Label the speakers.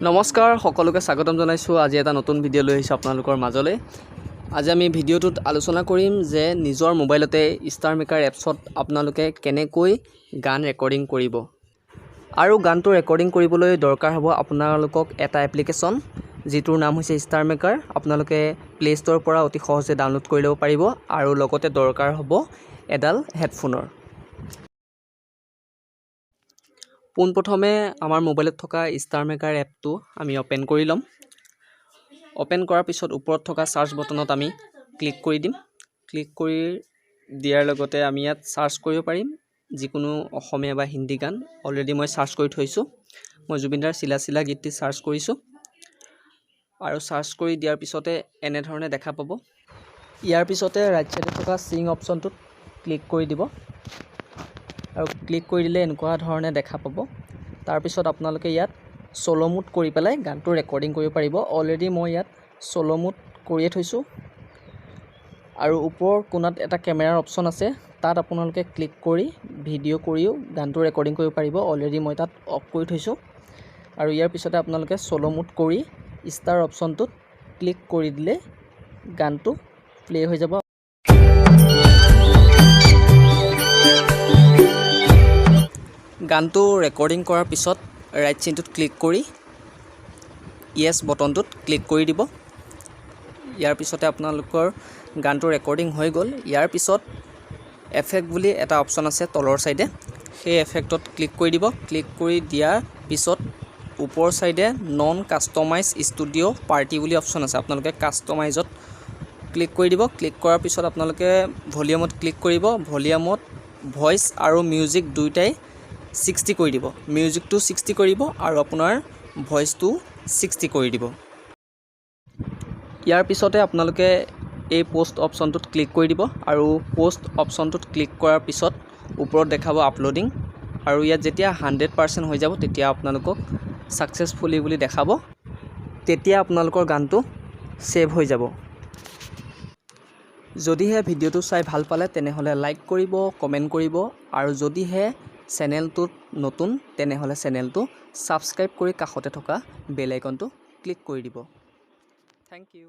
Speaker 1: নমস্কাৰ, সকলোকে স্বাগতম জনাইছোঁ। আজি এটা নতুন ভিডিঅ' লৈ আহিছোঁ আপোনালোকৰ মাজলৈ। আজি আমি ভিডিঅ'টোত আলোচনা কৰিম যে নিজৰ মোবাইলতে ষ্টাৰ মেকাৰ এপছত আপোনালোকে কেনেকৈ গান ৰেকৰ্ডিং কৰিব আৰু গানটো ৰেকৰ্ডিং কৰিবলৈ দৰকাৰ হ'ব আপোনালোকক এটা এপ্লিকেশ্যন, যিটোৰ নাম হৈছে ষ্টাৰ মেকাৰ। আপোনালোকে প্লে' ষ্ট'ৰৰ পৰা অতি সহজে ডাউনলোড কৰি ল'ব পাৰিব আৰু লগতে দৰকাৰ হ'ব এডাল হেডফোনৰ। পোনপ্ৰথমে আমাৰ মোবাইলত থকা ষ্টাৰ মেকাৰ এপটো আমি অ'পেন কৰি ল'ম। অ'পেন কৰাৰ পিছত ওপৰত থকা চাৰ্চ বটনত আমি ক্লিক কৰি দিম। ক্লিক কৰি দিয়াৰ লগতে আমি ইয়াত চাৰ্চ কৰিব পাৰিম যিকোনো অসমীয়া বা হিন্দী গান। অলৰেডি মই চাৰ্চ কৰি থৈছোঁ। মই জুবিনদাৰ চিলা চিলা গীতটি চাৰ্চ কৰিছোঁ আৰু চাৰ্চ কৰি দিয়াৰ পিছতে এনেধৰণে দেখা পাব। ইয়াৰ পিছতে ৰাইট ছাইডত থকা চিং অপশ্যনটোত ক্লিক কৰি দিব আৰু ক্লিক কৰি দিলে এনেকুৱা ধৰণে দেখা পাব। তাৰপিছত আপোনালোকে ইয়াত চ'ল' মোড কৰি পেলাই গানটো ৰেকৰ্ডিং কৰিব পাৰিব। অলৰেডি মই ইয়াত চ'ল' মোড কৰিয়ে থৈছোঁ। আৰু ওপৰৰ কোণাত এটা কেমেৰাৰ অপশ্যন আছে, তাত আপোনালোকে ক্লিক কৰি ভিডিঅ' কৰিও গানটো ৰেকৰ্ডিং কৰিব পাৰিব। অলৰেডি মই তাত অফ কৰি থৈছোঁ। আৰু ইয়াৰ পিছতে আপোনালোকে চ'ল' মোড কৰি ষ্টাৰ অপশ্যনটোত ক্লিক কৰি দিলে গানটো প্লে' হৈ যাব। গানটো ৰেকৰ্ডিং কৰাৰ পিছত ৰাইট চিনটোত ক্লিক কৰি য়েছ বটনটোত ক্লিক কৰি দিব। ইয়াৰ পিছতে আপোনালোকৰ গানটো ৰেকৰ্ডিং হৈ গ'ল। ইয়াৰ পিছত এফেক্ট বুলি এটা অপশ্যন আছে তলৰ ছাইডে, সেই এফেক্টত ক্লিক কৰি দিব। ক্লিক কৰি দিয়াৰ পিছত ওপৰ ছাইডে নন কাষ্টমাইজ ষ্টুডিঅ' পাৰ্টি বুলি অপশ্যন আছে, আপোনালোকে কাষ্টমাইজত ক্লিক কৰি দিব। ক্লিক কৰাৰ পিছত আপোনালোকে ভলিউমত ক্লিক কৰিব। ভলিউমত ভইচ আৰু মিউজিক দুয়োটাই 60 কৰি দিব। মিউজিকটো 60 কৰিব আৰু আপোনাৰ ভইচটো 60 কৰি দিব। ইয়াৰ পিছতে আপোনালোকে এই প'ষ্ট অপশ্যনটোত ক্লিক কৰি দিব আৰু প'ষ্ট অপশ্যনটোত ক্লিক কৰাৰ পিছত ওপৰত দেখাব আপলোডিং আৰু ইয়াত যেতিয়া 100% হৈ যাব, তেতিয়া আপোনালোকক ছাকচেছফুলি বুলি দেখাব। তেতিয়া আপোনালোকৰ গানটো ছেভ হৈ যাব। যদিহে ভিডিঅ'টো চাই ভাল পালে, তেনেহ'লে লাইক কৰিব, কমেণ্ট কৰিব আৰু যদিহে চেনেলটোত নতুন, তেনেহ'লে চেনেলটো ছাবস্ক্ৰাইব কৰি কাষতে থকা বেল আইকনটো ক্লিক কৰি দিব। Thank U.